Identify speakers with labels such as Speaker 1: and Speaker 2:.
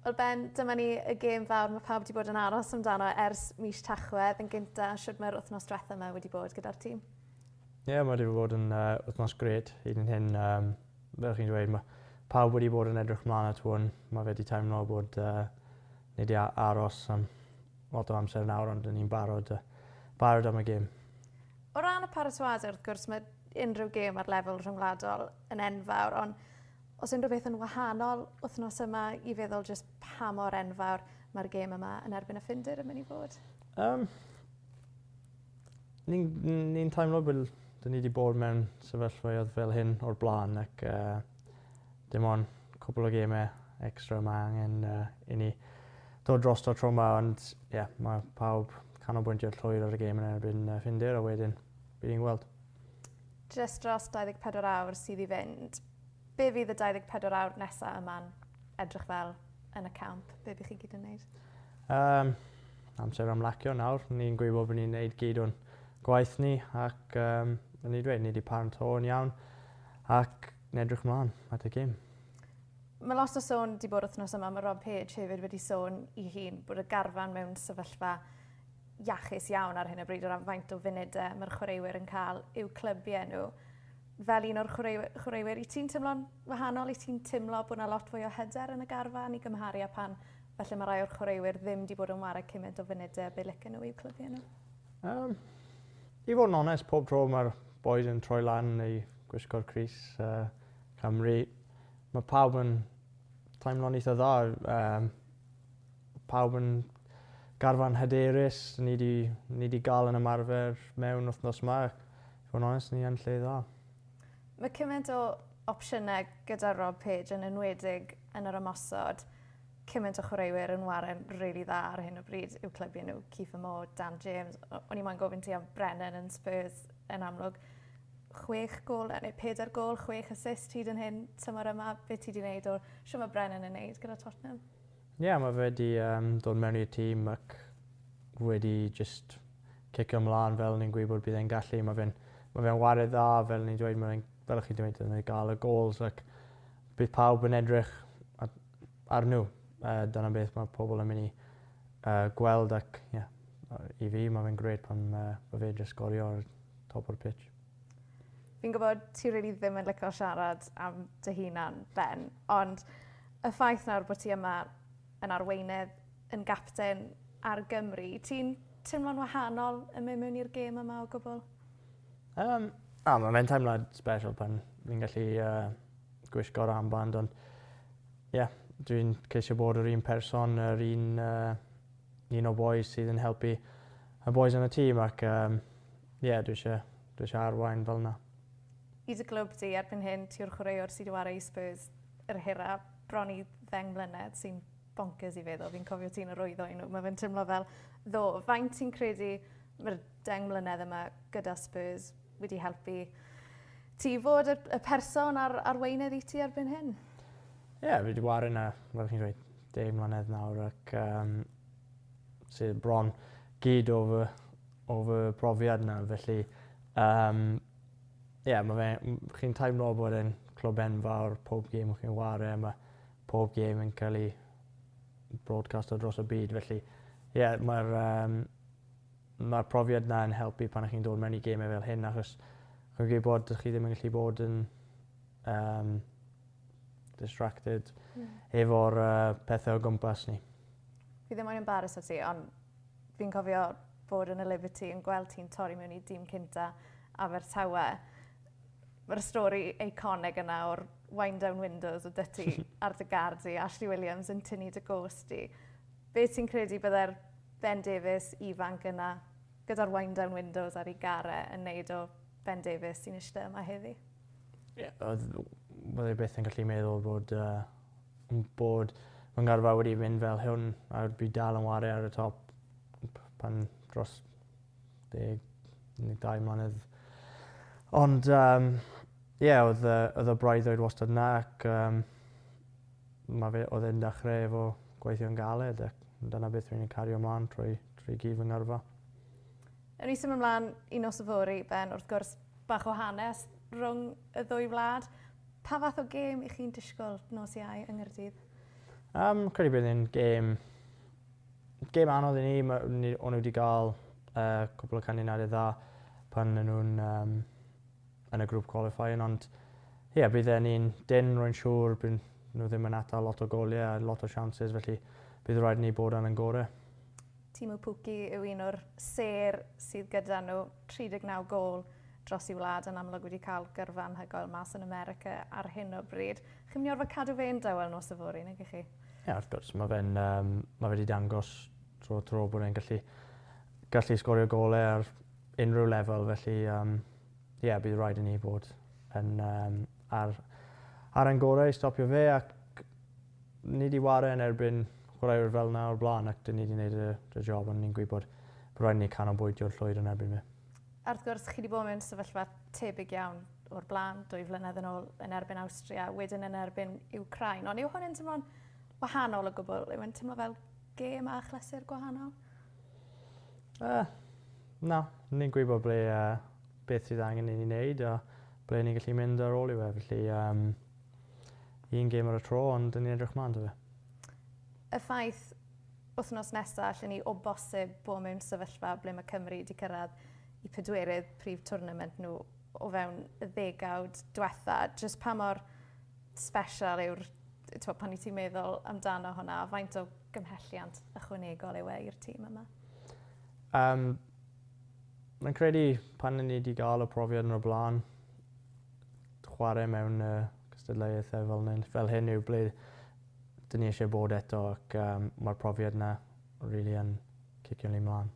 Speaker 1: Wel Ben, dyma ni y gêm fawr mae pawb wedi bod yn aros amdano ers mis Tachwedd. Yn gynta, shwd mae'r wythnos diwetha yma wedi bod gyda'r tîm?
Speaker 2: Ie, yeah, mae wedi bod yn wythnos grêt hyd yn hyn. Fel chi'n dweud, mae pawb wedi bod yn edrych mlaen at hwn. Mae fe wedi teimlo bod ni wedi aros am lot o amser nawr, ond ni'n barod am y gêm.
Speaker 1: O ran y paratoadau, wrth gwrs, mae unrhyw gêm ar lefel rhyngwladol yn enfawr, ond oes unrhyw beth yn wahanol wythnos yma i feddwl jyst pa mor enfawr mae'r gêm yma yn erbyn y Ffindir yn mynd i fod?
Speaker 2: Ni'n teimlo bod dyn ni wedi bod mewn sefyllfaoedd fel hyn o'r blaen ac dim ond cwpl o gemau extra mae angen i ni dod drosto tro yma, ond yeah, mae pawb canolbwyntio llwyr ar y gêm yn erbyn Ffindir a wedyn bydd ni'n gweld.
Speaker 1: Just dros 24 awr sydd i fynd. Be fydd y 24 awr nesaf yma'n edrych fel yn y camp? Be bydd chi gyd yn wneud?
Speaker 2: Amser ymlacio nawr. Ni'n gwybod bod ni'n wneud gyd o'n gwaith ni ac ni dweud, ni wedi paratoi'n iawn ac yn edrych mlaen at y gêm.
Speaker 1: Mae lot o sôn wedi bod wythnos yma, mae Rob Page hefyd wedi sôn i hun bod y garfan mewn sefyllfa iachus iawn ar hyn o bryd o ran faint o funudau mae'r chwaraewyr yn cael i'w clybiau nhw. Fel un o'r chwaraewyr, i ti'n teimlo'n wahanol? I ti'n teimlo bod yna lot fwy o hyder yn y garfan i gymharu â pan felly mae rai o'r chwaraewyr ddim wedi bod yn ware cymaint o funudau be licen nhw i'w clybiau nhw?
Speaker 2: I fod yn onest, pob tro mae'r boys yn troi lan neu gwisgo'r crys Cymru, mae pawb yn teimlo'n eitha dda. Pawb yn garfan hyderus, ni di gael yn ymarfer mewn wythnos yma. I fod yn onest, ni yn lle dda.
Speaker 1: Mae cymaint o opsiynau gyda Rob Page yn enwedig yn yr ymosod. Cymaint o chwaraewyr yn ware'n rili dda ar hyn o bryd i'w clybiau nhw. Kieffer Moore, Dan James. O'n i moyn gofyn ti am Brennan yn Spurs yn amlwg. 6 gôl, neu 4 gôl, 6 assist hyd yn hyn tymor yma. Be ti wedi wneud o'r shwt mae Brennan yn wneud gyda Tottenham?
Speaker 2: Ie, yeah, mae fe wedi dod mewn i'r tîm ac wedi just cicio ymlaen fel ni'n gwybod bydd e'n gallu. Mae fe'n ware dda, fel ni'n dweud, fel chi'n dweud, yn gael y goals ac bydd pawb yn edrych ar nhw. Dyna beth mae pobl yn mynd i gweld ac yeah, i fi mae fe'n grêt pan mae fe jyst sgorio ar top o'r pitch.
Speaker 1: Fi'n gwybod ti really ddim yn licio siarad am dy hunan, Ben, ond y ffaith nawr bod ti yma yn arweinydd, yn gapten ar Gymru, ti'n teimlo'n wahanol yn mynd mewn i'r gêm yma o gwbl?
Speaker 2: Mae fe'n teimlad special pan fi'n gallu gwisgo'r armband, ond yeah, dwi'n ceisio bod yr un person, yr un o boys sydd yn helpu y boys yn y tîm ac yeah, dwi eisiau arwain fel yna.
Speaker 1: I dy glwb di erbyn hyn, ti yw'r chwaraewr sydd wedi chwarae i Spurs yr hira bron i 10 mlynedd, sy'n bonkers i feddwl. Fi'n cofio ti'n arwyddo i nhw. Mae fe'n teimlo fel ddo. Faint ti'n credu mae'r 10 mlynedd yma gyda Spurs wedi helpu ti fod y person a'r arweinydd i ti erbyn hyn?
Speaker 2: Ie, yeah, fi wedi ware yna, fel chi'n dweud, 10 mlynedd nawr ac sydd bron gyd o fy profiad yna. Felly, yeah, mae fe, chi'n teimlo bod e'n clwb enfawr, pob gêm chi'n ware, mae pob gêm yn cael ei broadcast o dros y byd. Felly, ie, yeah, mae'r mae profiad na yn helpu pan ych chi'n dod mewn i gemau fel hyn, achos chi'n gwybod chi ddim yn gallu bod yn distracted efo'r pethau o gwmpas ni.
Speaker 1: Fi ddim yn embarrass o ti, ond fi'n cofio bod yn y Liberty yn gweld ti'n torri mewn i dîm cynta Abertawe. Mae'r stori eiconig yna o'r wind down windows o dy ti ar dy gar di, Ashley Williams yn tynnu dy gos di. Be ti'n credu byddai'r Ben Davies ifanc yna gyda'r wind down windows ar ei gar e yn neud o Ben Davies sy'n eistedd yma heddi?
Speaker 2: Ie, yeah, oedd e byth yn gallu meddwl bod fy ngyrfa wedi mynd fel hwn a dwi dal yn ware ar y top pan dros 12 mlynedd. Ond, ie, yeah, oedd y breuddwyd wastad yna ac oedd e'n dechrau efo gweithio'n galed ac dyna beth dwi'n cario ymlaen trwy gyd fy ngyrfa.
Speaker 1: Ewn ni symud ymlaen i nos yfory, Ben, wrth gwrs, bach o hanes rhwng y ddwy wlad. Pa fath o gêm i chi'n disgwyl nos Iau yng Nghaerdydd?
Speaker 2: Credu bydd e'n gêm anodd i ni. O'n nhw wedi gael cwpl o canlyniadau dda pan o'n nhw'n yn y grŵp qualifying, ond ie, yeah, bydd e'n un dyn, rwy'n siŵr, bydd nhw ddim yn atal lot o goliau a lot o chances, felly bydd rhaid i ni bod yn gorau.
Speaker 1: Teemu Pukki yw un o'r sêr sydd gyda nhw, 39 gôl dros i wlad, yn amlwg wedi cael gyrfa anhygoel mas yn America ar hyn o bryd. Chi'n mynd i orfod cadw fe'n dawel nos yfory, nag ych chi?
Speaker 2: Ie, yeah, wrth gwrs, mae fe wedi dangos tro tro bod e'n gallu sgorio golau ar unrhyw lefel, felly yeah, bydd rhaid i ni bod yn, ar ein gorau i stopio fe, ac ni wedi ware yn erbyn chwaraewyr fel yna o'r blaen, ac dyn ni wedi gwneud y job, ond ni'n gwybod bod rhaid i ni canolbwyntio'r llwyr yn erbyn fe.
Speaker 1: A wrth gwrs, chi wedi bod mewn sefyllfa tebyg iawn o'r blaen, 2 flynedd yn ôl yn erbyn Awstria, wedyn yn erbyn Wcráin. Ond yw hwn yn teimlo'n wahanol o gwbl? Yw e'n teimlo fel gêm a achlysur gwahanol?
Speaker 2: Na, ni'n gwybod beth sydd angen i ni wneud a ble ni'n gallu mynd ar ôl i fe. Felly un gêm ar y tro, ond ni'n edrych mlaen 'to fe.
Speaker 1: Y ffaith wythnos nesaf allan ni o bosib bod mewn sefyllfa ble mae Cymru wedi cyrraedd i pedwerydd prif tournament nhw o fewn y ddegawd diwetha. Jyst pa mor special yw'r, pan i ti'n meddwl amdano hwnna, faint o gymhelliant ychwanegol yw e i'r tîm yma?
Speaker 2: Mae'n credu pan ni wedi gael y profiad yn o'r blaen, chwarae mewn cystadleuaethau fel hyn yw ble dyn ni eisiau bod eto, ac mae'r profiad yna really yn cicio ni mlaen.